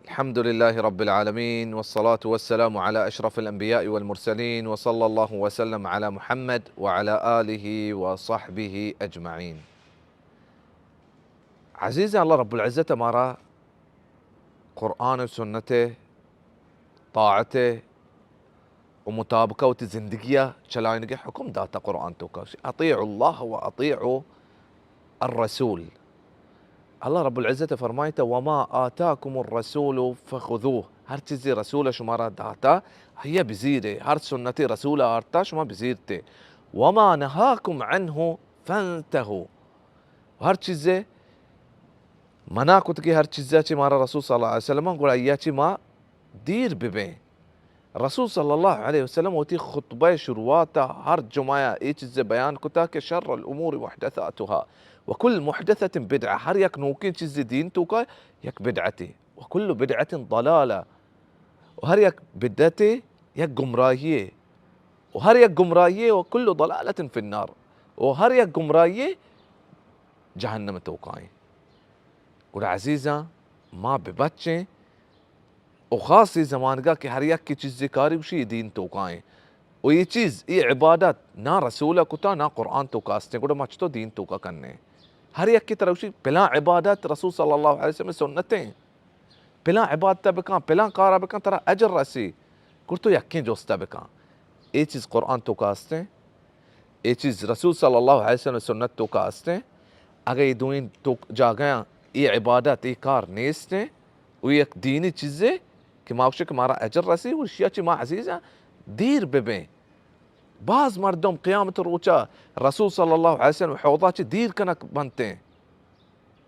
الحمد لله رب العالمين، والصلاة والسلام على أشرف الأنبياء والمرسلين، وصلى الله وسلم على محمد وعلى آله وصحبه أجمعين. عزیزاں، اللہ رب العزت مارا قرآن و سنت طاعت و مطابقہ وتی زندگی ءَ چلائینگ ءِ حکم داتا۔ قرآن توکا اطیعوا اللہ و اطیعوا الرسول۔ اللہ رب العزت فرمائیتا، وما آتاکم الرسول فخذوه، ہر چیزے رسول شمارا داتا، ہیا بزیرے، ہر سنت رسول آرتا شما بزیرتے۔ وما نهاکم عنه فانتهوا، ہر چیزے منع کتگی، ہر چیزا چی مارا رسول صلی اللہ علیہ وسلم، گڑا آئیا چی ما دیر ببیں۔ رسول صلی اللہ علیہ وسلم وتی خطبہ شروعات ہر جمعہ اے چیز بیان کتا کہ شر الامور محدثاتها وکل محدثة بدعة، ہر یک نوکیں چیزے دین توکا یک بدعتے، وکل بدعة ضلالة، و ہر یک بدعتے یک گمراہیے، و ہر یک گمراہیے وکل ضلالة فی النار، و ہر یک گمراہیے جہنم توکائیں۔ گڑا عزیزاں، ما ببچیں و خاص اے زمانگا کہ ہر یک کی چیزے کاری گوشی اے دین توکائیں۔ و اے چیز، اے عبادت نہ رسول کتا، نہ قرآن توکا استیں، گڑا ما چطور دین توکا کنیں؟ ہر یک کی طرف گوشی پلاں عبادت رسول صلی اللہ علیہ وسلم سنتیں، پلاں عبادت بکن، پلاں کارا بکن، ترا اجر رسی۔ گڑا تو یکیں جستا بکن، اے چیز قرآن توکا استیں؟ اے چیز رسول صلی اللہ علیہ وسلم سنت توکا استیں؟ اگہ اے دوئیں تو جاگہاں اے عبادت، اے کار نیستیں، و یک دینی چیزے کہ ما گوشے کہ مارا اجر رسی، و اشیا چی ما عزیزاں دیر ببیں۔ باز مردم قیامت روچا رسول صلی اللہ علیہ وسلم حوضا چی دیر کنک بنتیں۔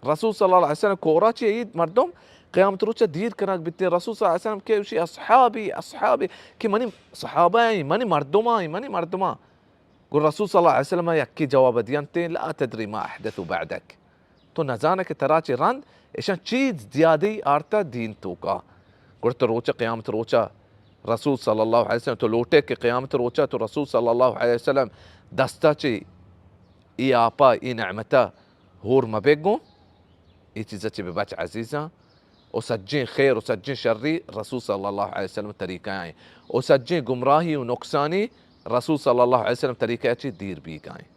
رسول صلی اللہ علیہ وسلم کورا چی اے مردم قیامت روچا دیر کنک بیتیں۔ رسول صلی اللہ علیہ وسلم کہ گوشی، اصحابی، اصحابی، کہ منی صحابہ ایں، منی مردماں ایں، منی مردماں۔ گڑا رسول صلی اللہ علیہ وسلم یکی جواب دینتیں، لا تدری ما احدثوا بعدک۔ تو نزانے کہ ترا چہ رند اشاں چیز زیادی آرتا دین توکا۔ گڑا تو روچ قیامت روچا رسول صلی اللہ علیہ وسلم، تو لوٹے کہ قیامت روچا تو رسول صلی اللہ علیہ وسلم دستا چہ اے آپا، اے نعمتا ہور مبے گوں؟ اے چیزا چہ ببچ عزیزاں۔ و سجیں خیر و سجیں شری رسول صلی اللہ علیہ وسلم طریقہ ایں، و سجیں گمراہی و نقصانی رسول صلی اللہ علیہ وسلم طریقہ چہ دیر بیگائیں۔